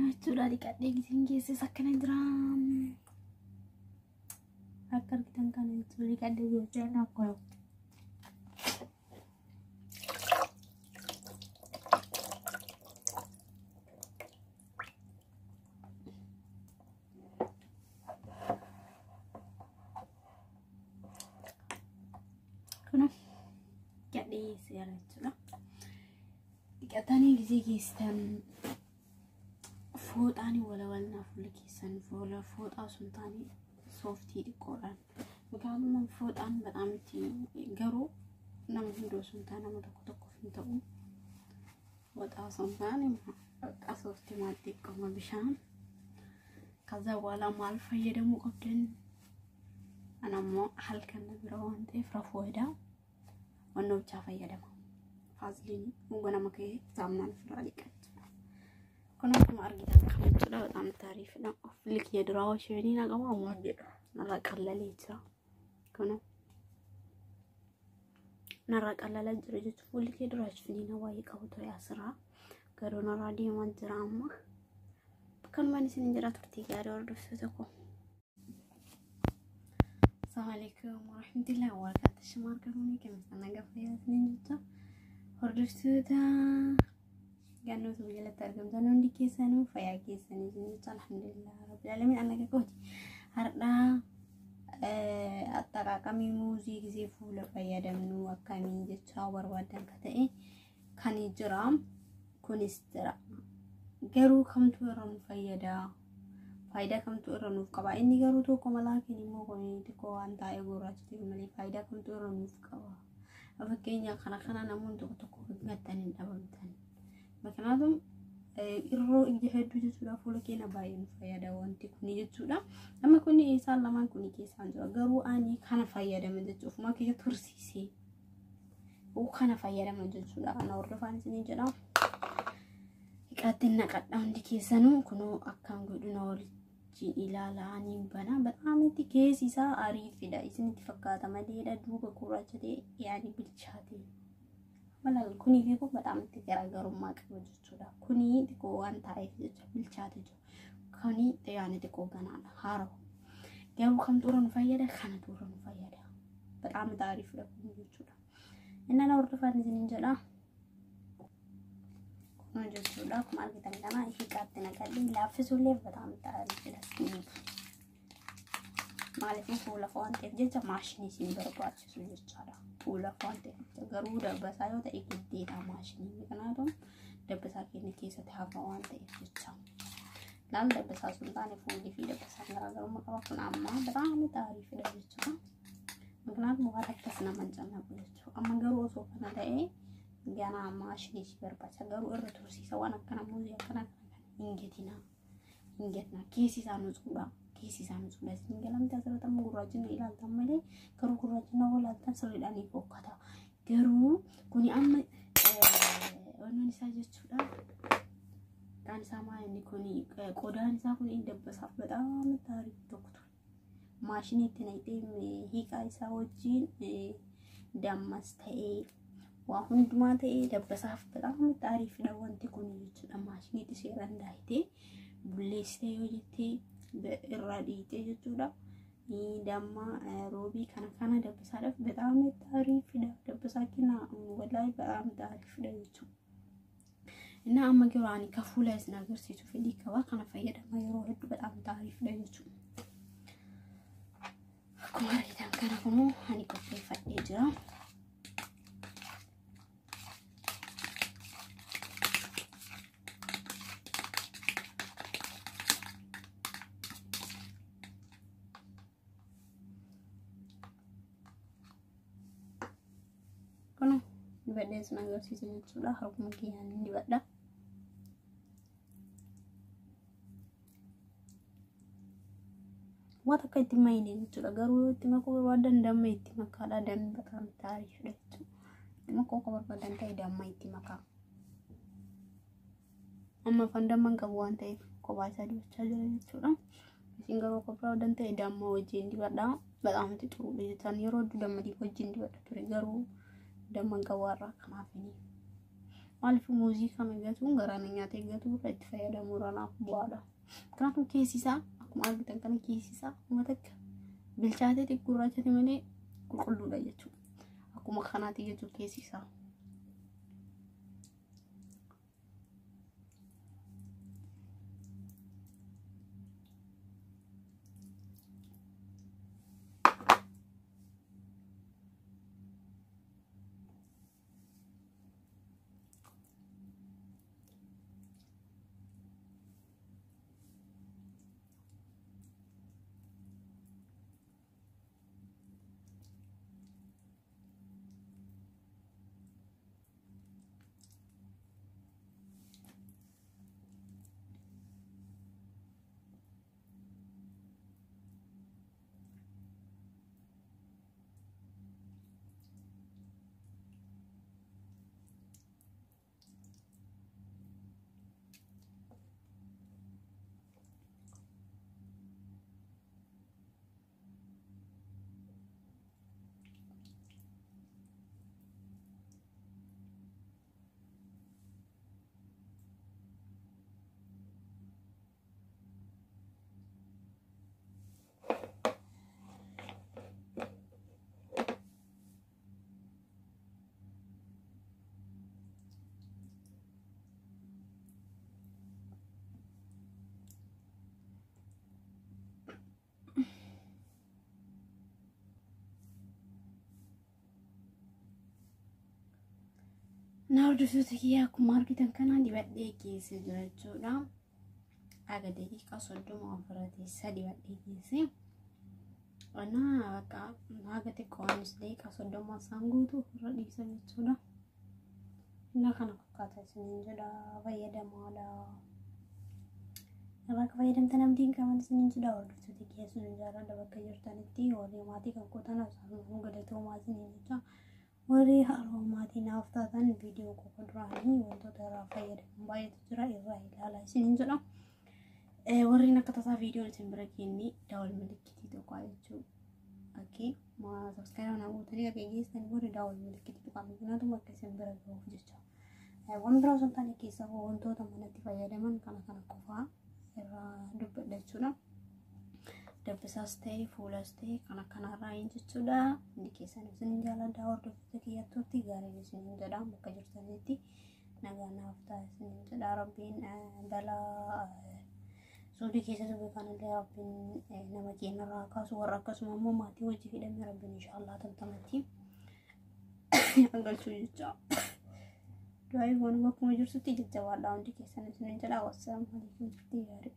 Kun jechuudha dhiqadhee giseen keessas akkana jira. Akka argitan kana jechuudha dhiqadhee geesseen akkuma. Kun dhiqadhee seera jechuudha. Dhiqatanii gisee geessitan fooxaan walawalnaa fuula keessan fuula fooxaa sun taane sooftii xiqqoodhaan. Mukaanumaan fooxaan በጣም garuu nama hunda osoo hin taane nama tokko tokkoof hin ta'u. Fooxaa osoo hin taane bakka sooftii maal xiqqooma bishaan. ከዛ በኋላ maal fayyadamuu qabdan ana immoo halkan na bira waan ta'eef rafuu hedaa wannoo bichaa fayyadama. Faaziliinii ganama ka'ee saamunaan ofirraa dhiqacha. Kun akkuma argitan kana jechuudha በጣም taariifidha. Fuulli kiyya duraa isheenii na qaba ammoo jedha narraa qallalee jira. Kun narraa qallalaa jira jechuudha. Fuulli kiyya duraa isheenii baay'ee qabu ture asirraa garuu narraa deemaa jira amma. Kanumaan isin jira turtii gaarii hordoftoota koo. Assalamu alaikum warahmatullahi wabarakatuh. Shimaar garuunii keemistana gaffayyaa jecha hordoftoota gannoota jalatti argamtan hundi keessanuu fayyaa keessanii jecha alhamdulillah rabbil alamin annaga kooti. Har'aa አጠቃቀሚ muuzii gisee fuula fayyadamnu akkamiin jecha barbaadan ka ta'e kan jira kunis jira. Garuu kamtu irra nu fayyada? Faayidaa kamtu irra nuuf qaba? Inni garuu tokko malaakiin immoo kun xiqqoo waan taa'ee gurraacha ta'e malee faayidaa kamtu irra nuuf qaba? Fakkeenya kana kana namoonni tokko tokko gattan hin dhabamtan. ምክንያቱም irroo ija hedduu jechuudha fuula keenya baay'ee nu fayyada wanti kuni jechuudha. Amma kuni isaan lamaan kuni keessaan jira garuu ani kana fayyadama jechuudha ofuma kiyya tursiisee kana fayyadama jechuudha. Ana hordofaan isiniin jedha. Dhiqaatti naqadha hundi keessanuu kunoo akkaan godhu na wajjin ilaalaa ni bana. በጣም itti keessi isaa ariifidha isinitti fakkaata maleedha duuba gurraacha ta'e yaani bilchaate. Malal kunii fi kun በጣም itti garaagarummaa qabu jechuudha. Kuni xiqqoo waan taa'eef jecha bilchaate jiru. Kuni yaani xiqqoo ganaadha haarawa. Garuu kamtu irra nu fayyada? Kanatu irra nu fayyada. በጣም taariifidha kun jechuudha. Inni na hordofaan isiniin jedha. Kun jechuudha akkuma argitan kana hiiqaatti naqadhee laaffisuullee በጣም taariifidha. Maaliif fuula waan ta'eef jecha maashinii isin barbaachisu jechaadha. Fuula waan ta'eef garuu dabbasaa yoo ta'e giddeedha maashinii. Kanaafuu dabbasaa keenya keessatti hafa waan ta'eef jecha. Laal dabbasaa sun taane fuulli fi dabbasaan garaagarummaa qaba. Kun amma በጣም taariifidha jechuudha. ምክንያቱም waan akkas nama hin cannaqu jechuudha. Amma garuu osoo kana ta'ee ganaa maashinii si barbaachisa. Garuu irra tursiisa waan akkana muuzii akkana kana hin gatinaa. Hin gatinaa. Keessi isaa nutsuudha. Keessi isaa nutsuudha. Isin galamte asirratti amma gurraachina ilaaltan malee garuu gurraachina walaaltan sirriidhaan ni fokkata. Garuu kuni amma wannoon isaa jechuudha. Qaan isaa maal inni kuni qodaan isaa kun inni dabbasaaf በጣም taariif tokko ture. Maashinii itti naqxee hiikaa isaa wajjin dammas ta'ee waa hundumaa ta'ee dabbasaaf በጣም taariifidha wanti kun jechuudha. Maashiniitti seeraan daayitee bulleessitee yoo jettee irraa dhiitee jechuudha. Damma roobii kana kana dabbasaadhaaf በጣም taariifidha. Dabbasaa kenna wallaahi በጣም taariifidha jechuudha. እና amma garuu ani ka fuula isin agarsiisu fedhii qaba kana fayyadama yeroo hedduu በጣም taariifidha jechuudha. Akkuma argitan kana kunuu ani qopheeffadhee jira. Kun dibadhee isin agarsiisa jechuudha. Harkuma kiyyaan dibadha. Waan akka itti mayne jechuudha. Garuu yoo itti makuu barbaadan damma itti makaadha. Dammi በጣም taariifidha jechuudha. Itti makuu akka barbaadan ta'e damma itti makaa. Amma afaan damma hin qabu waan ta'eef kophaa isaa dibachaa jira jechuudha. Isin garuu akka barbaadan ta'e damma wajjin dibadha. በጣም xuruudha jechuudha. Yeroo hedduu damma wajjin dibadha ture garuu damma hin qabu har'a kanaafini. Maaliif muuzii kana gatuun garaa na nyaatee gatuu irra itti fayyadamuu irra naaf bu'aadha. Kanaafuu keessi isaa akkuma argitan kana keessi isaa uummata akka bilchaatee gurraachate malee qulqulluudha jechuudha. Akkuma kanaati jechuudha keessi isaa. Na hordoftoota kiyyaa akkuma argitan kana dibadhee keessa jira jechuudha. Aga daqiiqaa 30 ofirra teessa dibadhee keesse. Ana bakka haga xiqqoonis daqiiqaa 30 isaan guutuu ofirra dhiisan jechuudha. Inni kana fakkaata isiniin jedha fayyadamaadha. Irraa akka fayyadamtan abdiin qaban isiniin jedha hordoftoota kiyyaa isiniin jaalladha bakka jirtanitti warri maatii kan kootan isaan galatoomaa isiniin jecha. Warri haroo maatii naaf taatan viidiyoo koo duraanii wantoota irraa fayyadaman baay'eetu jira irraa ilaalaa isiniin jedha. Warreen akka tasaa viidiyoon isin bira kenne daawwal milikitii tokko jechuudha. Okay, subscribe naa gootanii akka geessan booda daawwal milikitii tuqaa miknaatuma akka isin bira gahuuf jecha. Waan biraa osoo hin taane keessaa wantoota manatti fayyadaman kana kana qofaa irraa dubbadha jechuudha. Dabbasaas ta'e fuulas ta'e kana kanarraa hin jechuudha. Hundi keessan isin jaalladha hordoftoota kiyya turti gaariin isin jedha bakka jirtanitti nagaa naaf ta'a isin jedha rabbiin balaa suudii keessatti beekanillee rabbiin nama keenyarraa kaasu warra akkasuma immoo maatii hojii fidhame rabbiin inshaallah tamtamatti galchuu jecha. Du'aa goonu bakkuma jirtutti jajjabaadha hundi keessan isin jedha. Wassalaamu alaikum turtii gaarii.